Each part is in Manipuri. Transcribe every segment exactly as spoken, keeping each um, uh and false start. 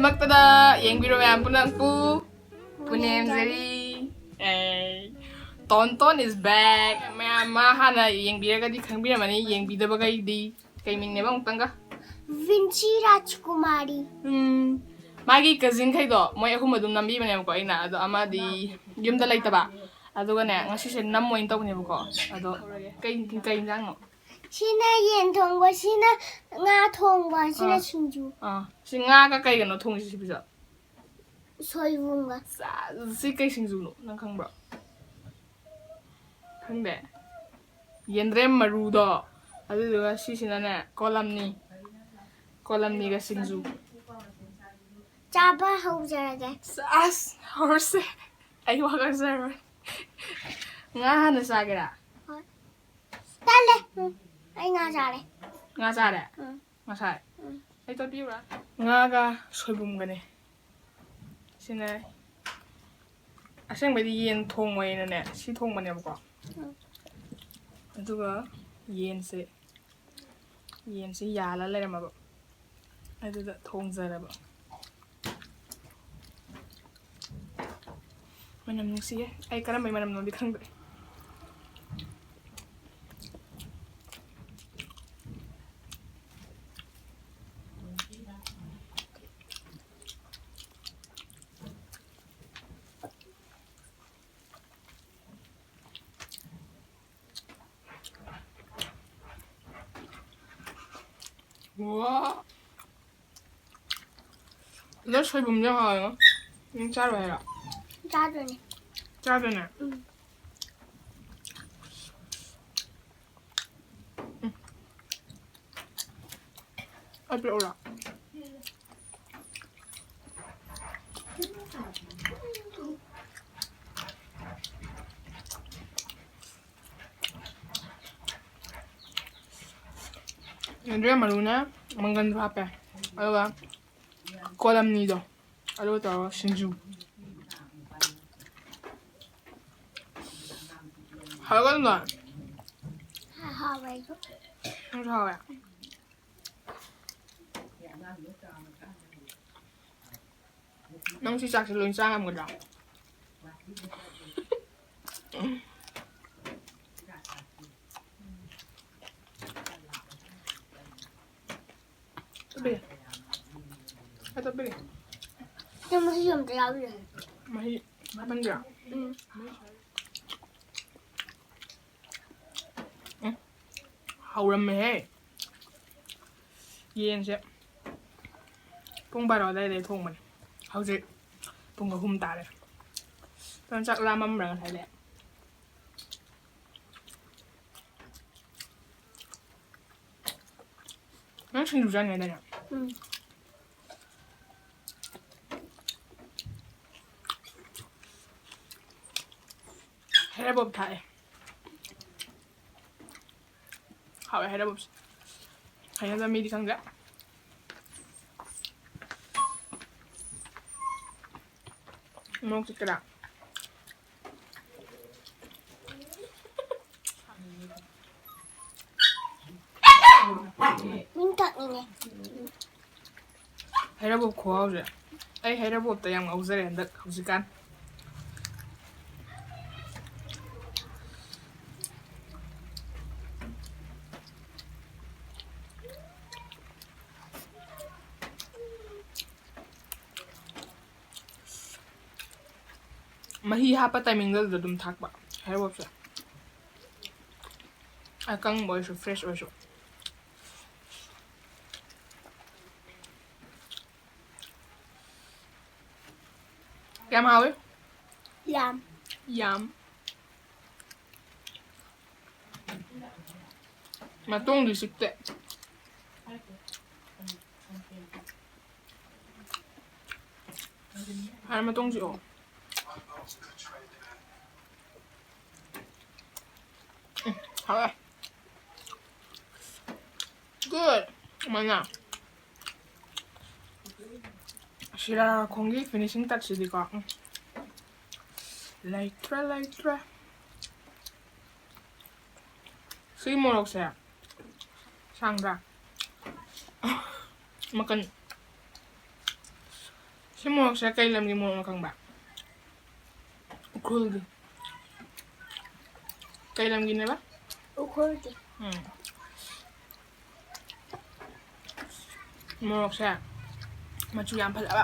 ꯄꯛꯄꯗ ꯌꯦꯡꯕꯤꯔꯣ ꯃꯌꯥꯝ ꯄꯨꯝꯅꯃꯛꯄꯨ꯫ ꯄꯨꯅꯦꯝꯖꯔꯤ꯫ ꯑꯦ, ꯇꯣꯟꯇꯣꯟ is back꯫ ꯃꯌꯥꯝ ꯃꯥ ꯍꯥꯟꯅ ꯌꯦꯡꯕꯤꯔꯒꯗꯤ ꯈꯪꯕꯤꯔꯝꯃꯅꯤ, ꯌꯦꯡꯕꯤꯗꯕꯈꯩꯗꯤ꯫ ꯀꯩ ꯃꯤꯡꯅꯦꯕ ꯑꯃꯨꯛꯇꯪꯒ? ꯚꯤꯟꯁꯤ ꯔꯥꯖꯀꯨꯃꯥꯔꯤ꯫ ꯎꯝ, ꯃꯥꯒꯤ ꯀꯖꯤꯟꯈꯩꯗꯣ ꯃꯣꯏ ꯑꯍꯨꯝ ꯑꯗꯨꯝ ꯅꯝꯕꯤꯕꯅꯦꯕꯀꯣ ꯑꯩꯅ, ꯑꯗꯣ ꯑꯃꯗꯤ ꯌꯨꯝꯗ ꯂꯩꯇꯕ꯫ ꯑꯗꯨꯒꯅꯦ, ꯉꯁꯤꯁꯦ ꯅꯝꯃꯣꯏꯅ ꯇꯧꯕꯅꯦꯕꯀꯣ꯫ ꯑꯗꯣ ꯀꯩ, ꯀꯩ ꯏꯟꯖꯥꯡꯅꯣ? ꯁꯤꯅ ꯌꯦꯟ ꯊꯣꯡꯕ, ꯁꯤꯅ ꯉꯥ ꯊꯣꯡꯕ, ꯁꯤꯅ ꯑꯥ꯫ ꯁꯤꯡꯖꯨ꯫ ꯑꯥ, ꯁꯤ ꯉꯥꯒ ꯀꯩꯒꯅꯣ ꯊꯣꯡꯉꯤꯁꯤ ꯁꯤꯕꯤꯁꯨ? ꯁꯣꯏꯕꯨꯝꯒ꯫ ꯆꯥ-, ꯁꯤ ꯀꯩ ꯁꯤꯡꯖꯨꯅꯣ? ꯅꯪ ꯈꯪꯕ꯭ꯔꯣ? ꯈꯪꯗꯦ? ꯌꯦꯟꯗ꯭ꯔꯦꯝ ꯃꯔꯨꯗꯣ, ꯑꯗꯨꯗꯨꯒ ꯁꯤꯁꯤꯅꯅꯦ, ꯀꯣꯂꯝꯅꯤ꯫ ꯀꯣꯂꯝꯅꯤꯒ ꯁꯤꯡꯖꯨ꯫ ꯆꯥꯕ ꯍꯧꯖꯔꯒꯦ꯫ ꯑꯁ, ꯍꯧꯔꯁꯦ꯫ ꯑꯩ ꯋꯥ ꯉꯥꯡꯖꯔꯣꯏ꯫ ꯉꯥ ꯍꯥꯟꯅ ꯆꯥꯒꯦꯔꯥ? ꯍꯣꯏ꯫ ꯇꯜꯂꯦ꯫ ꯎꯝ, ꯑꯩ ꯉꯥ ꯆꯥꯔꯦ꯫ ꯉꯥ ꯆꯥꯔꯦ? ꯎꯝ꯫ ꯉꯁꯥꯏ? ꯎꯝ꯫ ꯑꯩ ꯇꯣꯠꯄꯤꯌꯨꯔꯥ? ꯉꯥꯒ ꯁꯣꯏꯕꯨꯝꯒꯅꯦ꯫ ꯁꯤꯅ ꯑꯁꯦꯡꯕꯩꯗꯤ ꯌꯦꯟ ꯊꯣꯡꯉꯣꯏꯅꯅꯦ ꯁꯤ ꯊꯣꯡꯕꯅꯦꯕꯀꯣ꯫ ꯎꯝ꯫ ꯑꯗꯨꯒ ꯌꯦꯟꯁꯦ, ꯌꯦꯟꯁꯦ ꯌꯥꯜꯂ ꯂꯩꯔꯝꯃꯕ꯫ ꯑꯗꯨꯗ ꯊꯣꯡꯖꯔꯕ꯫ ꯃꯅꯝ ꯅꯨꯡꯁꯤꯌꯦ꯫ ꯑꯩ ꯀꯔꯝꯕꯩ ꯃꯅꯝꯅꯣꯗꯤ ꯈꯪꯗ꯭ꯔꯦ꯫ ꯋꯥ꯫ ꯑꯗꯣ ꯁꯣꯏꯕꯨꯝꯁꯦ ꯍꯥꯎꯋꯦꯉꯣ꯫ ꯅꯪ ꯆꯥꯔꯣꯏ ꯍꯥꯏꯔꯣ? ꯆꯥꯗꯣꯏꯅꯦ꯫ ꯆꯥꯗꯣꯏꯅꯦ? ꯎꯝ꯫ ꯎꯝ꯫ ꯑꯩ ꯄꯤꯔꯛꯎꯔꯣ? ꯌꯦꯟꯗ꯭ꯔꯦꯝ ꯃꯔꯨꯅꯦ, ꯃꯪꯒꯟꯁꯨ ꯍꯥꯞꯄꯦ꯫ ꯑꯗꯨꯒ ꯀꯣꯂꯝꯅꯤꯗꯣ, ꯑꯗꯨꯒ ꯇꯧꯔꯒ ꯁꯤꯡꯖꯨ꯫ ꯍꯥꯎꯔꯒ ꯑꯗꯨꯝ ꯍꯥꯎꯋꯦ ꯑꯩꯁꯨ꯫ ꯅꯪꯁꯨ ꯍꯥꯎꯋꯦ? ꯅꯪ ꯁꯤ ꯆꯥꯛꯁꯦ ꯂꯣꯏ ꯆꯥ ꯉꯝꯒꯗ꯭ꯔꯥ? ꯇꯣꯠꯄꯤꯒꯦ꯫ ꯑꯩ ꯇꯣꯠꯄꯤꯒꯦ꯫ ꯅꯪ ꯃꯍꯤ ꯑꯝꯇ ꯌꯥꯎꯗꯦ꯫ ꯃꯍꯤ ꯍꯥꯞꯄꯟꯁꯤꯔꯥ? ꯎꯝ꯫ ꯎꯝ꯫ ꯍꯧꯔꯝꯃꯦꯍꯦ꯫ ꯌꯦꯟꯁꯦ ꯄꯨꯡ ꯕꯥꯔꯣ ꯑꯗꯨꯋꯥꯏꯗꯩ ꯊꯣꯡꯕꯅꯦ꯫ ꯍꯧꯖꯤꯛ ꯄꯨꯡ ꯑꯍꯨꯝ ꯇꯥꯔꯦ꯫ ꯅꯪ ꯆꯥꯛ ꯂꯥꯝꯃꯝꯕ꯭ꯔꯥ ꯉꯁꯥꯏꯗꯩ? ꯅꯪ ꯁꯤꯡꯖꯨ ꯆꯥꯅꯤꯡꯉꯦꯗꯥꯏꯅꯦ? ꯎꯝ꯫ ꯍꯩꯔꯕꯣꯞ ꯊꯥꯛꯑꯦ꯫ ꯍꯥꯎꯋꯦ ꯍꯩꯔꯕꯣꯞꯁꯦ꯫ ꯍꯩꯅꯗꯕ ꯃꯤꯗꯤ ꯈꯪꯗꯦ꯫ ꯃꯣꯔꯣꯛ ꯆꯤꯠꯀꯗ꯭ꯔꯥ? ꯃꯤꯡ ꯊꯣꯛꯅꯤꯡꯉꯦ꯫ ꯍꯩꯔꯕꯣꯞ ꯈꯨꯍꯥꯎꯁꯦ꯫ ꯑꯩ ꯍꯩꯔꯕꯣꯞꯇ ꯌꯥꯝ ꯉꯥꯎꯖꯔꯦ ꯍꯟꯗꯛ, ꯍꯧꯖꯤꯛꯀꯥꯟ꯫ ꯃꯍꯤ ꯍꯥꯞꯄ ꯇꯥꯏꯃꯤꯡꯗꯨꯗ ꯑꯗꯨꯝ ꯊꯥꯛꯄ ꯍꯩꯔꯕꯣꯞꯁꯦ꯫ ꯑꯀꯪꯕ ꯑꯣꯏꯔꯁꯨ, fresh ꯑꯣꯏꯔꯁꯨ꯫ ꯌꯥꯝ ꯍꯥꯎꯋꯤ꯫ ꯌꯥꯝ꯫ ꯌꯥꯝ꯫ ꯃꯇꯣꯡꯗꯤ ꯆꯤꯛꯇꯦ꯫ ꯍꯥꯟꯅ ꯃꯇꯣꯡ ꯆꯤꯛꯑꯣ꯫ ꯎꯝ, ꯍꯥꯎꯋꯦ꯫ Good. ꯃꯅꯥ꯫ ꯁꯤꯔꯥ ꯈꯣꯡꯒꯤ finishing touch ꯁꯤꯗꯤꯀꯣ꯫ ꯎꯝ꯫ ꯂꯩꯇ꯭ꯔꯦ, ꯂꯩꯇ꯭ꯔꯦ꯫ ꯁꯤ ꯃꯣꯔꯣꯛꯁꯦ ꯁꯥꯡꯗ꯭ꯔꯥ? ꯃꯀꯟ꯫ ꯁꯤ ꯁꯤ ꯃꯣꯔꯣꯛꯁꯦ ꯀꯩ ꯂꯝꯒꯤ ꯃꯣꯔꯣꯛꯅꯣ ꯈꯪꯕ꯭ꯔꯥ? ꯎꯈ꯭ꯔꯨꯜꯒꯤ꯫ ꯀꯩ ꯂꯝꯒꯤꯅꯦꯕ? ꯎꯈ꯭ꯔꯨꯜꯒꯤ꯫ ꯎꯝ꯫ ꯃꯣꯔꯣꯛꯁꯦ ꯃꯆꯨ ꯌꯥꯝ ꯐꯖꯕ,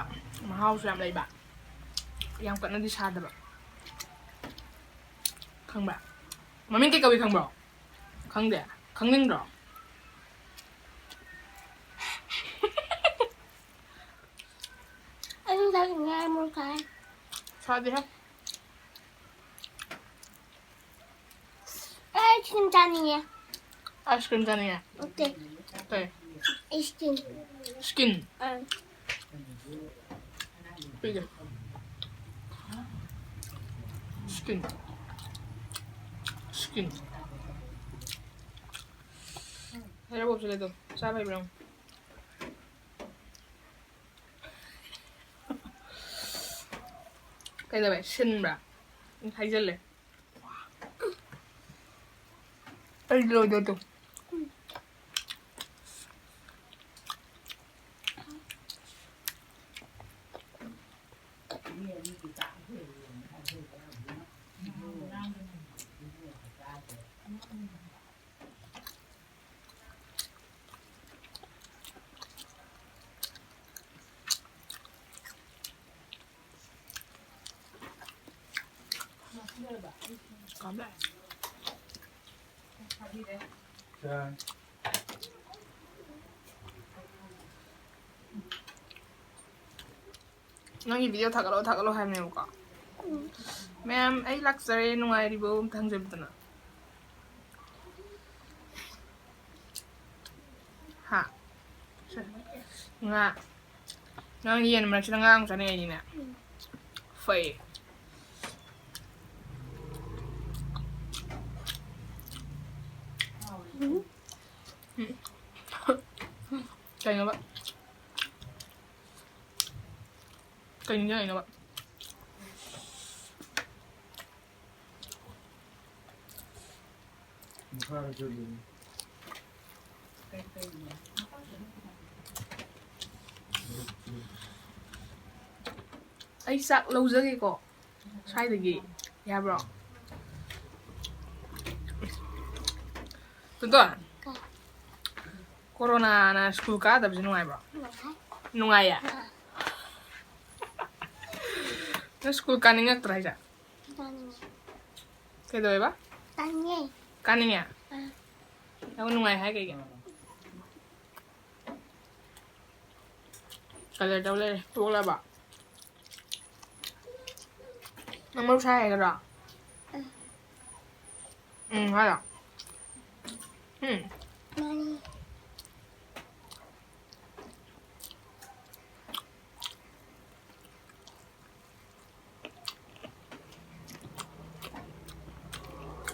ꯃꯍꯥꯎꯁꯨ ꯌꯥꯝ ꯂꯩꯕ, ꯌꯥꯝ ꯀꯟꯅꯗꯤ ꯁꯥꯗꯕ꯫ ꯈꯪꯕ꯭ꯔꯥ? ꯃꯃꯤꯡ ꯀꯩ ꯀꯧꯏ ꯈꯪꯕ꯭ꯔꯣ? ꯈꯪꯗꯦ? ꯈꯪꯅꯤꯡꯗ꯭ꯔꯣ? ꯑꯩꯁꯨ ꯆꯥꯅꯤꯡꯉꯦ, ꯑꯃꯨꯛ ꯆꯥꯏ꯫ ꯁꯥꯗꯦꯍꯦ꯫ ꯑꯩ ice cream ꯆꯥꯅꯤꯡꯉꯦ꯫ Ice cream ꯆꯥꯅꯤꯡꯉꯦ? ꯅꯠꯇꯦ꯫ ꯀꯩ? Ice cream꯫ Skin? ꯑꯪ꯫ ꯄꯤꯒꯦ꯫ Skin꯫ Skin꯫ ꯍꯩꯔꯕꯣꯞꯁꯨ ꯂꯩꯗꯣ꯫ ꯆꯥꯕ ꯍꯩꯕ꯭ꯔꯥ ꯌꯦꯡꯉꯨ꯫ ꯀꯩꯗꯧꯋꯦ? ꯁꯤꯟꯕ꯭ꯔꯥ? ꯍꯥꯏꯖꯜꯂꯦ꯫ ꯑꯩ ꯂꯣꯏꯗꯣ ꯇꯨ꯫ ꯅꯪꯒꯤ video ꯊꯥꯒꯠꯂꯣ, ꯊꯥꯒꯠꯂꯣ ꯍꯥꯏꯕꯅꯦꯕꯀꯣ꯫ ꯎꯝ꯫ ꯃꯌꯥꯝ, ꯑꯩ ꯂꯥꯛꯆꯔꯦ, ꯅꯨꯡꯉꯥꯏꯔꯤꯕꯣ? ꯑꯝꯇ ꯍꯪꯖꯕꯗꯅ꯫ ꯍꯥ? ꯁꯦ꯫ ꯉꯥ꯫ ꯅꯪ ꯌꯦꯟ ꯃꯔꯛꯁꯤꯗ ꯉꯥ ꯑꯃꯨꯛ ꯆꯥꯅꯤꯡꯉꯛꯏꯅꯤꯅꯦ꯫ ꯎꯝ꯫ ꯐꯩ꯫ ꯎꯝ꯫ ꯎꯝ꯫ ꯀꯩꯅꯣꯕ? ꯀꯩ ꯅꯤꯡꯖꯪꯉꯛꯏꯅꯣꯕ? ꯑꯩ ꯆꯥꯛ ꯂꯧꯖꯒꯦꯀꯣ, ꯁ꯭ꯋꯥꯏꯗꯒꯤ꯫ ꯌꯥꯕ꯭ꯔꯣ? ꯇꯣꯟꯇꯣꯟ, ꯀꯣꯔꯣꯅꯥꯅ ꯁ꯭ꯀꯨꯜ ꯀꯥꯗꯕꯁꯦ ꯅꯨꯡꯉꯥꯏꯕ꯭ꯔꯣ? ꯅꯨꯡꯉꯥꯏ꯫ ꯅꯨꯡꯉꯥꯏꯌꯦ? ꯑꯥ꯫ ꯅꯪ ꯁ꯭ꯀꯨꯜ ꯀꯥꯅꯤꯡꯉꯛꯇ꯭ꯔꯣ ꯍꯥꯏꯁꯦ? ꯀꯥꯅꯤꯡꯉꯦ꯫ ꯀꯩꯗꯧꯋꯦꯕ? ꯀꯥꯅꯤꯡꯉꯦ꯫ ꯀꯥꯅꯤꯡꯉꯦ? ꯑꯥ꯫ ꯅꯪ ꯅꯨꯡꯉꯥꯏ ꯍꯥꯏ ꯀꯩꯒꯤ? ꯀꯂꯔ ꯇꯧ ꯂꯩꯔꯦ꯫ ꯇꯣꯛꯂꯕ? ꯅꯪ ꯃꯔꯨ ꯁꯥꯏ ꯍꯥꯏꯒꯗ꯭ꯔꯣ? ꯎꯝ꯫ ꯎꯝ ꯍꯥꯏꯔꯣ? ꯎꯝ꯫ ꯃꯥꯅꯤ꯫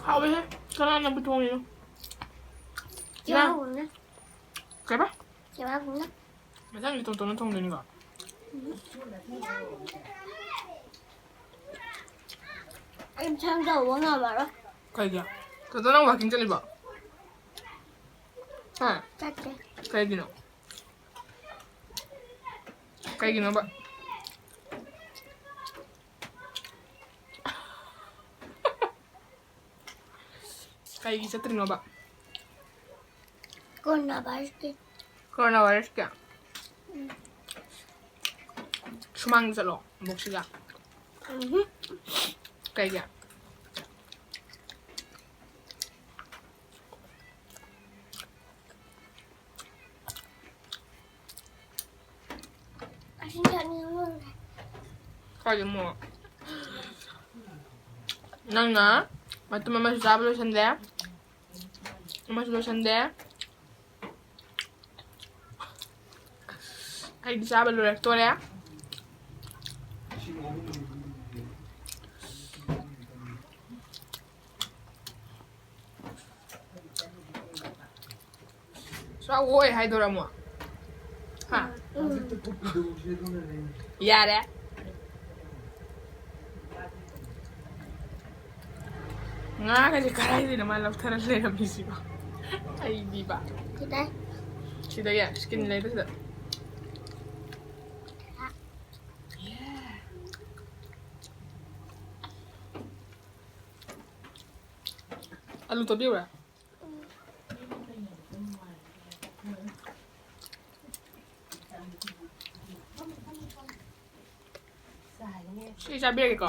ꯍꯥꯎꯋꯦꯍꯦ꯫ ꯀꯅꯥꯅꯕꯨ ꯊꯣꯡꯉꯤꯅꯣ? ꯆꯦ ꯅꯪ꯫ ꯕꯥꯕꯨꯅ꯫ ꯀꯩꯕ? ꯆꯦ ꯕꯥꯕꯨꯅ꯫ ꯃꯊꯪꯗꯤ ꯇꯣꯟꯇꯣꯟꯅ ꯊꯣꯡꯗꯣꯏꯅꯤꯀꯣ? ꯑꯩ ꯃꯊꯪ ꯇꯧꯕ ꯉꯝꯃꯔꯣꯏ꯫ ꯀꯩꯒꯤ? ꯇꯣꯟꯇꯣꯟ, ꯅꯪ walking ꯆꯠꯂꯤꯕꯣ? ꯍꯥ? ꯆꯠꯇꯦ꯫ ꯀꯩꯒꯤꯅꯣ? ꯀꯩꯒꯤꯅꯣꯕ? ꯀꯩꯒꯤ ꯆꯠꯇ꯭ꯔꯤꯅꯣꯕ? ꯀꯣꯔꯣꯅꯥ ꯚꯥꯏꯔꯁꯀꯤ꯫ ꯀꯣꯔꯣꯅꯥ ꯚꯥꯏꯔꯁꯀꯤ? ꯎꯝ꯫ ꯁꯨꯃꯥꯡꯗ ꯆꯠꯂꯣ, ꯕꯣꯛꯁꯤꯒ꯫ ꯎꯝꯍꯨꯝ꯫ ꯀꯩꯒꯤ? ꯑꯁꯤ ꯆꯠꯅꯤꯡꯉꯦ꯫ ꯀꯥꯏꯗ ꯑꯃꯨꯛ? ꯅꯪꯅ ꯃꯇꯨꯝ ꯑꯃꯁꯨ ꯆꯥꯕ ꯂꯣꯏꯁꯟꯗꯦ, ꯑꯃꯁꯨ ꯂꯣꯏꯁꯟꯗꯦ꯫ ꯑꯩꯗꯤ ꯆꯥꯕ ꯂꯣꯏꯔꯛꯇꯣꯔꯦ꯫ ꯆꯥꯎꯋꯣꯏ ꯍꯥꯏꯗꯣꯏꯔꯥ ꯑꯃꯨꯛ? ꯍꯥ? ꯎꯝ꯫ ꯌꯥꯔꯦ꯫ ꯉꯥꯒꯁꯦ ꯀꯗꯥꯏꯗꯩꯅꯣ ꯃꯥ ꯂꯧꯊꯔ ꯂꯩꯔꯝꯃꯤꯁꯤꯕꯣ? ꯑꯩꯗꯤꯕ꯫ ꯁꯤꯗꯩ꯫ ꯁꯤꯗꯒꯤ skin ꯂꯩꯕꯁꯤꯗ꯫ ꯑꯂꯨ ꯇꯣꯠꯄꯤꯌꯨꯔꯥ? ꯁꯤ ꯆꯥꯕꯤꯔꯒꯦꯀꯣ꯫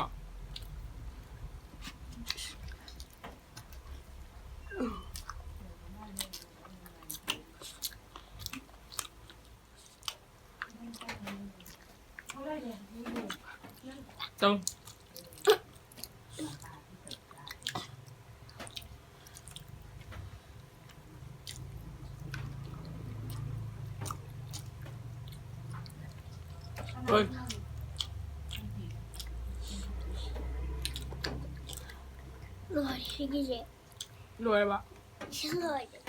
ꯇꯧ꯫ ꯍꯣꯏ꯫ ꯂꯣꯏꯔꯦ ꯁꯤꯒꯤꯁꯦ꯫ ꯂꯣꯏꯔꯕ? ꯁꯤ ꯂꯣꯏꯔꯦ꯫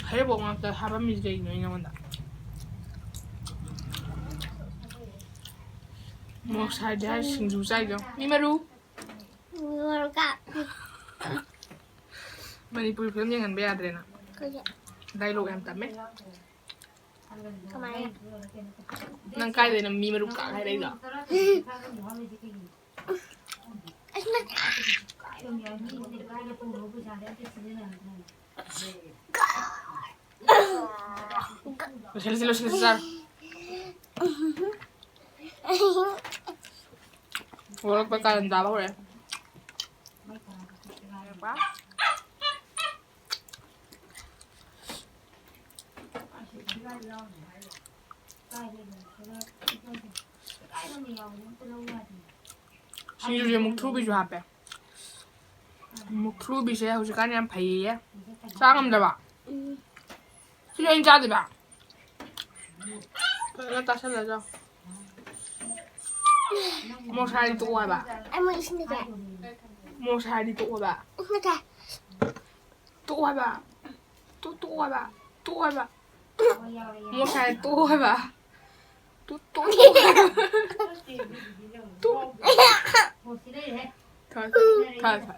ꯍꯩꯔꯤꯕꯣꯛ ꯉꯥꯛꯇ ꯍꯥꯞꯄꯝꯃꯤꯁꯦ ꯀꯩꯒꯤꯅꯣ ꯑꯩ ꯅꯉꯣꯟꯗ? ꯃꯣꯔꯣꯛ ꯁꯥꯏꯗꯦ ꯍꯥꯏ ꯁꯤꯡꯖꯨ ꯆꯥꯏꯗꯣ꯫ ꯃꯤ ꯃꯔꯨ꯫ ꯃꯣꯔꯣꯛꯀ꯫ ꯃꯅꯤꯄꯨꯔꯤ ꯐꯤꯂꯝ ꯌꯦꯡꯍꯟꯕ ꯌꯥꯗ꯭ꯔꯦ ꯅꯪ꯫ ꯀꯩꯒꯤ? ꯗꯥꯏꯂꯣꯛ ꯌꯥꯝ ꯇꯝꯃꯦ꯫ ꯀꯃꯥꯏꯅ? ꯅꯪ ꯀꯥꯏꯗꯩꯅꯣ ꯃꯤ ꯃꯔꯨ ꯀꯥꯛ ꯍꯥꯏꯔꯛꯏꯗꯣ? ꯑꯁ, ꯅꯠꯇꯦ꯫ ꯂꯣꯏꯁꯤꯜꯂꯁꯤ, ꯂꯣꯏꯁꯤꯜꯂꯁꯤ, ꯆꯥꯔꯣ꯫ ꯊꯣꯛꯂꯛꯄ ꯀꯥꯔꯟ ꯇꯥꯕ ꯍꯧꯔꯦ꯫ ꯁꯤꯡꯖꯨꯁꯦ ꯃꯨꯛꯊ꯭ꯔꯨꯕꯤꯁꯨ ꯍꯥꯞꯄꯦ꯫ ꯃꯨꯛꯊ꯭ꯔꯨꯕꯤꯁꯦ ꯍꯧꯖꯤꯛꯀꯥꯟ ꯌꯥꯝ ꯐꯩꯌꯦ꯫ ꯆꯥ ꯉꯝꯗ꯭ꯔꯕ? ꯎꯝ꯫ ꯁꯤ ꯂꯣꯏ ꯆꯥꯗꯣꯏꯕ? ꯐꯖꯅ ꯆꯥꯁꯜꯂ ꯆꯥꯎ꯫ ꯃꯣꯔꯣꯛ ꯁꯥꯔꯗꯤ ꯇꯣꯛꯑꯣ ꯍꯥꯏꯕ꯫ ꯑꯩ ꯃꯣꯏ ꯏꯁꯤꯡ ꯊꯛꯀꯦ꯫ ꯃꯣꯔꯣꯛ ꯁꯥꯔꯗꯤ ꯇꯣꯛꯑꯣ ꯍꯥꯏꯕ꯫ ꯏꯁꯤꯡ ꯊꯛꯀꯦ꯫ ꯇꯣꯛꯑꯣ ꯍꯥꯏꯕ꯫ ꯇꯣꯛ-, ꯇꯣꯛꯑꯣ ꯍꯥꯏꯕ꯫ ꯇꯣꯛꯑꯣ ꯍꯥꯏꯕ꯫ ꯃꯣꯔꯣꯛ ꯁꯥꯔꯗꯤ ꯇꯣꯛꯑꯣ ꯍꯥꯏꯕ꯫ Two two two. ꯊꯥ ꯊꯥ ꯊꯥ ꯊꯥ꯫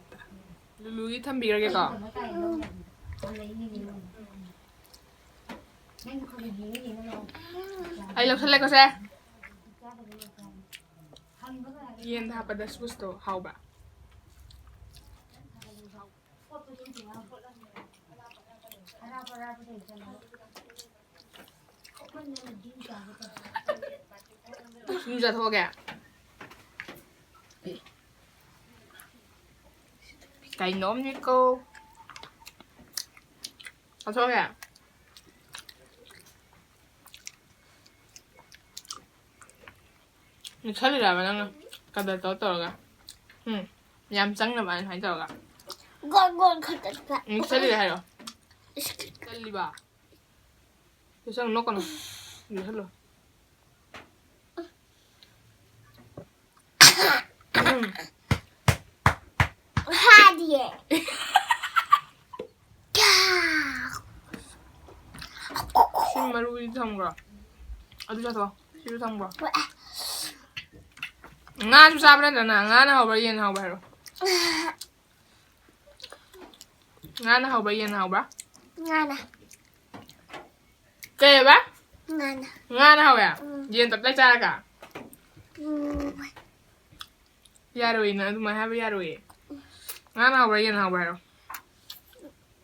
ꯂꯨꯂꯨꯒꯤ ꯊꯝꯕꯤꯔꯒꯦꯀꯣ꯫ ꯑꯩ ꯂꯧꯁꯜꯂꯦꯀꯣ ꯁꯦ꯫ ꯌꯦꯟꯗ ꯍꯥꯞꯄꯗ ꯁꯨꯁꯇꯣ ꯍꯥꯎꯕ꯭ꯔꯥ? ꯁꯤꯡꯖꯨ ꯆꯥꯊꯣꯛꯑꯒꯦ꯫ ꯀꯩꯅꯣꯝꯅꯤꯀꯣ꯫ ꯆꯥꯊꯣꯛꯑꯒꯦ꯫ ꯅꯛꯁꯜꯂꯤꯔꯕ ꯅꯪꯅ? ꯀꯗꯔ ꯇꯧꯔ ꯇꯧꯔꯒ꯫ ꯎꯝ꯫ ꯌꯥꯝ ꯆꯪꯅꯕ ꯑꯗꯨꯃꯥꯏꯅ ꯇꯧꯔꯒ꯫ ꯒꯣꯟ ꯒꯣꯟ ꯈꯛꯇ ꯆꯠ-꯫ ꯅꯛꯁꯜꯂꯤꯔ ꯍꯥꯏꯔꯣ? ꯏꯁ꯫ ꯆꯜꯂꯤꯕ꯫ ꯌꯣꯠꯁꯜꯂꯨ, ꯅꯣꯛꯀꯅꯨ꯫ ꯌꯣꯠꯁꯜꯂꯨ꯫ ꯎꯝ꯫ ꯍꯥꯗꯤꯌꯦ꯫ ꯁꯤ ꯃꯔꯨꯗꯤ ꯊꯝꯈ꯭ꯔꯣ꯫ ꯑꯗꯨ ꯆꯥꯊꯣꯛꯑꯣ꯫ ꯁꯤꯁꯨ ꯊꯝꯈ꯭ꯔꯣ꯫ ꯉꯥꯁꯨ ꯆꯥꯕ ꯅꯠꯇ꯭ꯔ ꯅꯪ? ꯉꯥꯅ ꯍꯥꯎꯕ꯭ꯔꯥ, ꯌꯦꯟꯅ ꯍꯥꯎꯕ꯭ꯔꯥ ꯍꯥꯏꯔꯣ? ꯉꯥꯅ ꯍꯥꯎꯕ꯭ꯔꯥ, ꯌꯦꯟꯅ ꯍꯥꯎꯕ꯭ꯔꯥ? ꯉꯥꯅ꯫ ꯀꯩꯑꯕ? ꯉꯥꯅ꯫ ꯉꯥꯅ ꯍꯥꯎꯋꯦ? ꯎꯝ꯫ ꯌꯦꯟ ꯇꯞꯇꯥꯏ ꯆꯥꯔꯒ? ꯎꯝ꯫ ꯌꯥꯔꯣꯏꯌꯦ, ꯅꯪ ꯑꯗꯨꯃꯥꯏꯅ ꯍꯥꯏꯕ ꯌꯥꯔꯣꯏꯌꯦ꯫ ꯉꯥꯅ ꯍꯥꯎꯕ꯭ꯔꯥ, ꯌꯦꯟꯅ ꯍꯥꯎꯕ꯭ꯔꯥ ꯍꯥꯏꯔꯣ?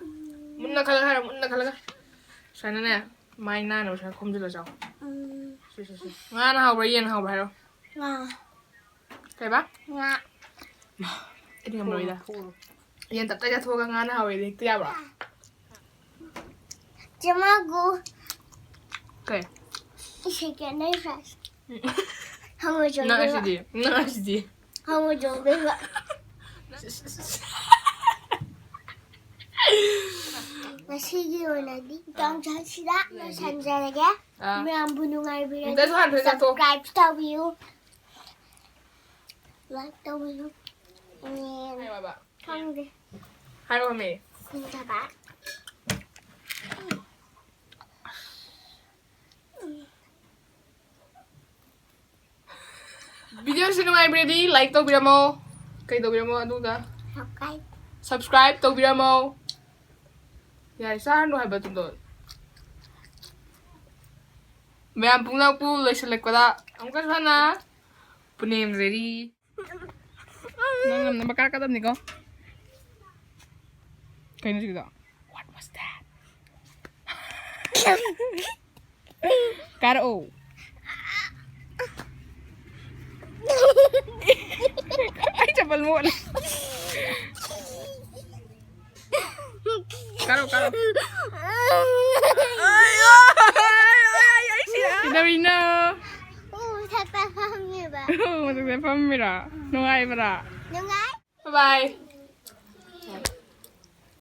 ꯎꯝ꯫ ꯃꯨꯟꯅ ꯈꯜꯂꯒ ꯍꯥꯏꯔꯣ, ꯃꯨꯟꯅ ꯈꯜꯂꯒ꯫ ꯁꯨꯃꯥꯏꯅꯅꯦ, ꯃꯥꯏ ꯅꯥꯟꯅꯕ ꯁꯨꯃꯥꯏꯅ ꯈꯣꯝꯖꯤꯜꯂ ꯆꯥꯎ꯫ ꯎꯝ꯫ ꯁꯤ, ꯁꯤ, ꯁꯤ꯫ ꯉꯥꯅ ꯍꯥꯎꯕ꯭ꯔꯥ, ꯌꯦꯟꯅ ꯍꯥꯎꯕ꯭ꯔꯥ ꯍꯥꯏꯔꯣ? ꯉꯥ꯫ ꯀꯩꯕ? ꯉꯥ꯫ ꯃꯥ, ꯑꯩꯗꯤ ꯉꯝꯃꯔꯣꯏꯗ꯫ ꯊꯣꯛꯑꯣ, ꯊꯣꯛꯑꯣ꯫ ꯌꯦꯟ ꯇꯞꯇꯥꯏ ꯆꯥꯊꯣꯛꯑꯒ ꯉꯥꯅ ꯍꯥꯎꯋꯦꯗꯤ ꯍꯦꯛꯇ ꯌꯥꯕ꯭ꯔꯣ? ꯆꯦ ꯃꯥꯒꯨ꯫ ꯀꯩ? Second prize꯫ ꯎꯝ꯫ ꯍꯪꯉꯣꯏ ꯅꯪ ꯆꯣꯡꯗꯣꯏꯕ꯫ ꯑꯁꯤꯗꯤ? ꯅꯪ ꯑꯁꯤꯗꯤ? ꯍꯪꯉꯣꯏ ꯆꯣꯡꯗꯣꯏꯕ꯫ ꯉꯁꯤꯒꯤ ꯑꯣꯏꯅꯗꯤ ꯇꯥꯡ ꯁꯤꯗ ꯂꯣꯏꯁꯤꯟꯖꯔꯒꯦ꯫ ꯑꯥ꯫ ꯃꯌꯥꯝꯕꯨ ꯅꯨꯡꯉꯥꯏꯕꯤꯔꯗꯤ ꯑꯝꯇꯁꯨ ꯍꯥꯟꯅ ꯆꯠꯊꯣꯛ꯫ Subscribe ꯇꯧꯕꯤꯌꯨ꯫ Like ꯇꯧꯕꯤꯌꯨ꯫ ꯎꯝ꯫ ꯍꯥꯏꯌꯣ ꯕꯕꯥ꯫ ꯈꯪꯗꯦ꯫ ꯍꯥꯏꯔꯛꯑꯣꯃꯤ꯫ ꯈꯪꯗꯕ꯫ ꯎꯝ꯫ ꯁꯤ ꯅꯨꯡꯉꯥꯏꯕꯤꯔꯗꯤ like ꯇꯧꯕꯤꯔꯝꯃꯣ꯫ ꯀꯩ ꯇꯧꯕꯤꯔꯝꯃꯣ ꯑꯗꯨꯒ? Subscribe ꯇꯧꯕꯤꯔꯝꯃꯣ꯫ ꯌꯥꯔꯦ, ꯆꯥꯔꯅꯨ ꯍꯥꯏꯕ ꯑꯗꯨꯗꯣ꯫ ꯃꯌꯥꯝ ꯄꯨꯝꯅꯃꯛꯄꯨ ꯂꯣꯏꯁꯤꯜꯂꯛꯄꯗ ꯑꯃꯨꯛꯀꯁꯨ ꯍꯟꯅ ꯄꯨꯅꯦꯝꯖꯔꯤ꯫ ꯅꯪ ꯉꯝꯅꯕ ꯀꯥꯔꯛꯀꯗꯕꯅꯤꯀꯣ꯫ ꯀꯩꯅꯣ ꯁꯤꯒꯤꯗꯣ? What was that? ꯀꯥꯔꯛꯑꯣ꯫ ꯑꯩ ꯆꯄꯜ ꯃꯣꯠꯂꯦ꯫ ꯀꯥꯔꯛꯑꯣ, ꯀꯥꯔꯛꯑꯣ꯫ ꯀꯩꯗꯧꯔꯤꯅꯣ? ꯎ ꯃꯊꯛꯇ ꯐꯝꯃꯤꯕ꯫ ꯎ ꯃꯊꯛꯇ ꯐꯝꯃꯤꯔꯣ? ꯅꯨꯡꯉꯥꯏꯕ꯭ꯔꯥ? ꯅꯨꯡꯉꯥꯏ꯫ Bye bye.